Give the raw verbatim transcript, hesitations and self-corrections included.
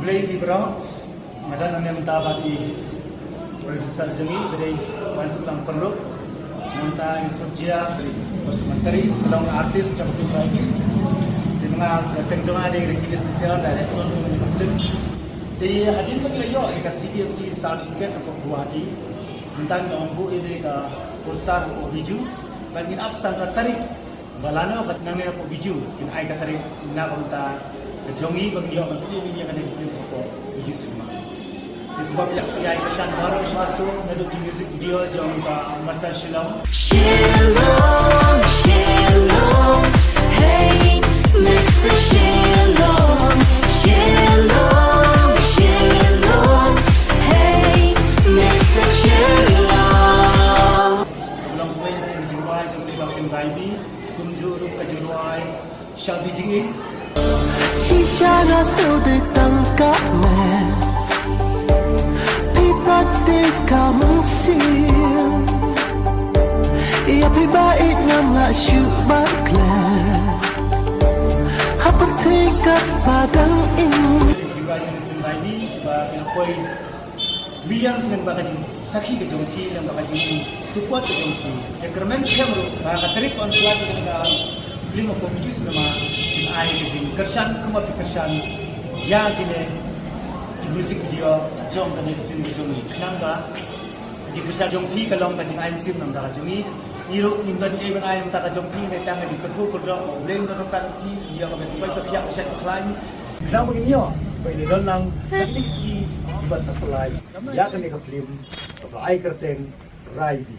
Khublei phi baroh. Nga don hangne mynta bad i producer jong ngi, ba dei Wan Suklang Pynruk. Mynta i Subjia, Bas Mantri, ka long artist jong ka film Raibi. Te nga, ka kyrteng jong nga dei Ricky Sisian, director jong ka film. Te hadien ba ngi la ïoh ïa ka C D F C Star Certificate na Guwahati, mynta ngi la wan buh ïa ka poster hapoh Bijou. Bad ngin ap tang ka tarik ba lano ka, nangne hapoh Bijou kin ai ka tarik, na ka bynta ka jong ngi ba ngi ïoh ban pynlong ïa kane ka film hapoh Bijou Cinema. Te kumba phi ïa, ïa kyrshan baroh shuwa to naduh ki music video jong ka Marcel Shillong. Shillong, Shillong, hey, Mister Shillong, Shillong, Shillong, hey, Mister Shillong. Ka long pynroi jong ka film Raibi, kumjuh ruh ka jingrwai Shalvi Jingim. Shisha nga sngewdei tang ka me, phi pat dei ka mynsiem. Ïa phi ba ïeit ngam lah shuh ban klet ha pyrthei kat ba dang im. Millions lyngba ka jingsakhi ka jong phi, lyngba ka jingsupport ka jong phi. Te kyrmen skhem ruh ba ka tarik ban pyllait ïa ka film hapoh Bijou Cinema, phin ai ka jingkyrshan kumba phi kyrshan ïa kine ki music video jong kane ka film ka jong ngi. Khnang ba ka jingkyrshan jong phi ka long ka jingai mynsiem na ka bynta ka jong ngi. Ngi ruh ngim don ei ban ai na ka bynta ka jong phi, ne tang ka jingkyrkhu kyrdoh ba U Blei un don ryngkat bad phi, ïa kaba phi pyrkhat, phi ïa ka shet ka khlaiñ. Khnang ba ngin ïoh ban ïadon lang ha kine ki sngi kiban sa pynlait ïa kane ka film kaba la ai kyrteng Raibi.